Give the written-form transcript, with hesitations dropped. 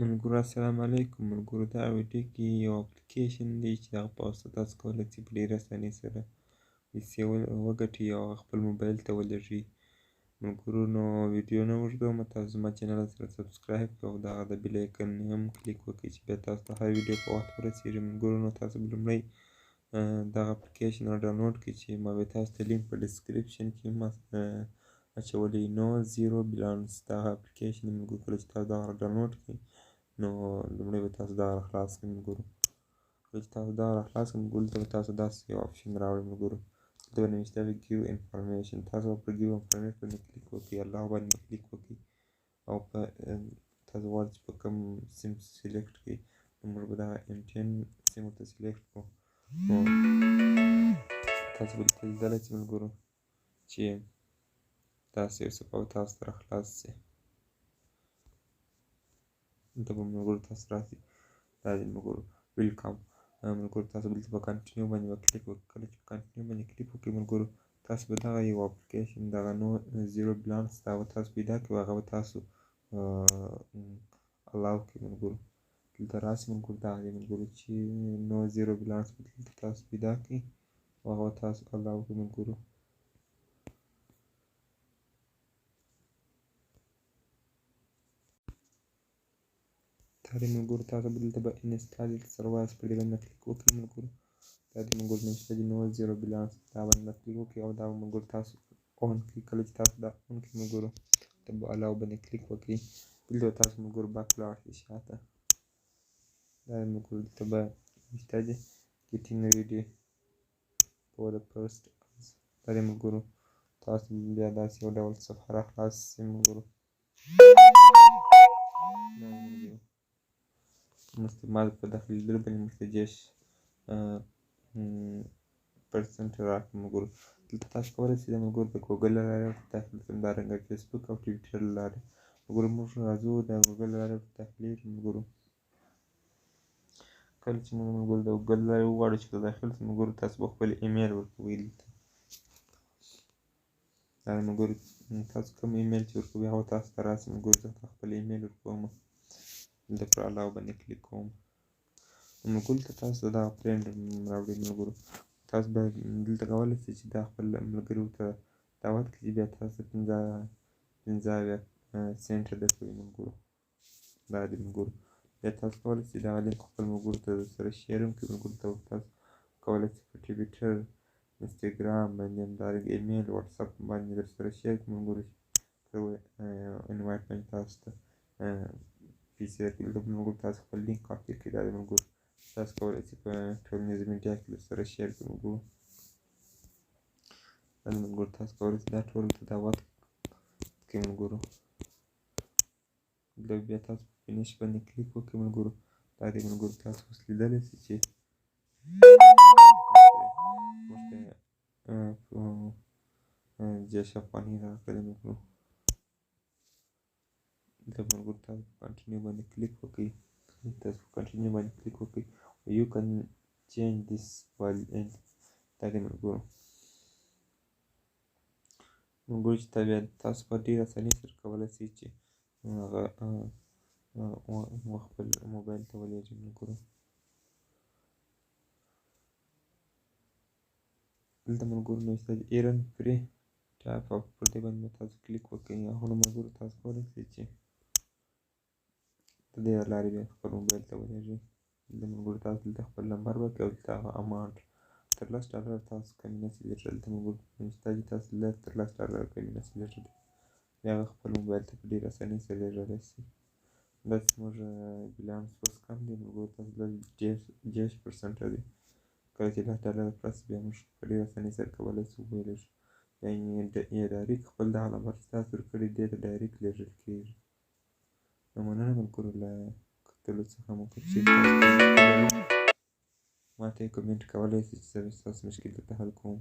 ملګرو السلام علیکم. ملګرو، دا ویډیو کې یو اپلیکیشن دی چې دغه په واسطه تاسو کولی شئ په ډېره اسانۍ سره پیسې وګټئ او هغه خپل موبایل ته ولېږئ. ملګرو، نو ویډیو نه اوږدوم، تاسو زما چینل سره subscribe کړئ او دغه د bell icon هم کلیک وکړئ چې بیا تاسو ته هر ویډیو په وخت ورسېږي. ملګرو، نو تاسو به لومړی دغه اپلیکیشن download کړئ چې ما به تاسو ته لینک په description کې هم اچولی. نو Zero Balance دغه اپلیکیشن، ملګرو، کله چې تاسو دغه download کړئ، نو لومړی به تاسو دغه خلاص کړئ. ملګرو، کله چې تاسو دغه خلاص کړئ، ملګرو، دلته به تاسو داسې یو option راوړي. ملګرو، دلته به نوشته وي "Give information". تاسو به پر "Give information" باندې کلیک وکړئ، allow باندې کلیک وکړئ او په تاسو غواړئ چې په کوم SIM select کړئ. نو موږ به دغه MTN SIM ورته select کړو. نو تاسو به دلته لیدلی شئ، ملګرو، چې داسې یو صفحه به تاسو ته راخلاص شي. دلته به، ملګرو، تاسو راسي. دا دی، ملګرو، welcome. ملګرو، تاسو دلته په continue باندې به کلیک وکړئ. کله چې په continue باندې کلیک وکړئ، ملګرو، تاسو به دغه یو اپلیکیشن، دغه نو Zero Balance، دا به تاسو پیدا کړئ، هغه به تاسو allow کړئ. ملګرو، دلته راسي. ملګرو، دا دی، ملګرو، چې نو Zero Balance به دلته تاسو پیدا کړئ او هغه به تاسو allow کړئ. ملګرو، دا دی، ملګرو، تاسو به دلته به install دلته سره وایاست، په دې باندې کلیک وکړئ. ملګرو، دا دی، ملګرو، نوشته دی نو Zero Balance، دا باندې کلیک وکړئ او دا ملګرو تاسو on کړئ. کله چې تاسو دا on کړئ، ملګرو، ته به allow باندې کلیک وکړئ. دلته به تاسو، ملګرو، back لاړ شئ شاته. دا دی، ملګرو، دلته به نوشته دی "Getting ready for the first". دا دی، ملګرو، تاسو بیا داسې یو ډول صفحه را خلاص شي. ملګرو، دا ملګرو ما په داخلېدلو باندې موږ ته 30% راکړه. ملګرو، دلته تاسو کولی شئ د ملګرو د ګوګل له لارې ورته داخل شئ، همدارنګه فیسبوک او ټویټر له لارې. ملګرو، موږ راځو د ګوګل له لارې ورته داخلېږو. ملګرو، کله چې موږ، ملګرو، د ګوګل له لارې وغواړو چې داخل شو، ملګرو، تاسو به خپل ایمیل ورکوئ دلته. دا ملګرو، تاسو کوم ایمیل چې ورکوئ، هغه تاسو ته راسي. ملګرو، زه خپل ایمیل ورکوم، دلته پر allow باندې کلیک کوم. ملګرو، دلته تاسو ته دغه friend راوړي. ملګرو، تاسو به دلته کولی شئ چې دا خپل ملګري ورته دعوت کړئ چې بیا تاسو 75 سنټه درکوي. ملګرو، دا دی، ملګرو، بیا تاسو کولی شئ دغه لینک خپل ملګرو ته سره share هم کړئ. ملګرو ته تاسو کولی شئ په ټویټر، انسټاګرام باندې، همدارنګه ایمیل، واتساپ باندې در سره share کړئ. ملګرو، invite باندې تاسو ته پیسې درکوي. دلته ملګرو تاسو خپل لینک کاپي کړئ. دا دی، ملګرو، تاسو کولی شئ په ټولنیزو میډیا کې در سره share کړئ. ملګرو، دا دی، ملګرو، تاسو کولی شئ دا ټولو ته دعوت کړئ. ملګرو، دلته بیا تاسو په finish باندې کلیک وکړئ. ملګرو، دا دی، ملګرو، تاسو اوس لیدلی شئ چې موږ ته 30 افغانۍ راکړلې. ملګرو، د ملګرو تاسو په continue باندې کلیک وکړئ. تاسو په continue باندې کلیک وکړئ. "You can change this value in". دا دی، ملګرو، چې بیا تاسو په ډېره اسانۍ سره کولی شئ چې هغه خپل موبایل ته ولېږئ. ملګرو، دلته، ملګرو، نوشته دی "Earn free top up". پر دې باندې تاسو کلیک وکړئ. هغه، ملګرو، تاسو کولی شئ چې د دې لارې بیا خپل موبایل ته ولېږئ. د ملګرو، تاسو دلته خپل نمبر ورکړئ او دلته هغه amount تر 10 ډالر تاسو کمې نه شي لېږل. دلته، ملګرو، نشته چې تاسو تر 10 ډالر کمې نه شي لېږلی. بیا هغه خپل موبایل ته په ډېره اسانۍ سره لېږلی شي. دا چې زموږ بیلانس اوس کم دی، ملګرو، تاسو 30% دی. کله چې 10 ډالر پوره شي، بیا موږ په ډېره اسانۍ سره کولی شو ولېږو، یعنې direct خپل دغه نمبر چې تاسو ورکړی، دې ته direct لېږل کېږي. نو مننه، ملګرو، له کتلو څخه مو. که چېرې تاسو ما ته یې comment کولی شئ چې زه ستاسو مشکل درته حل کوم.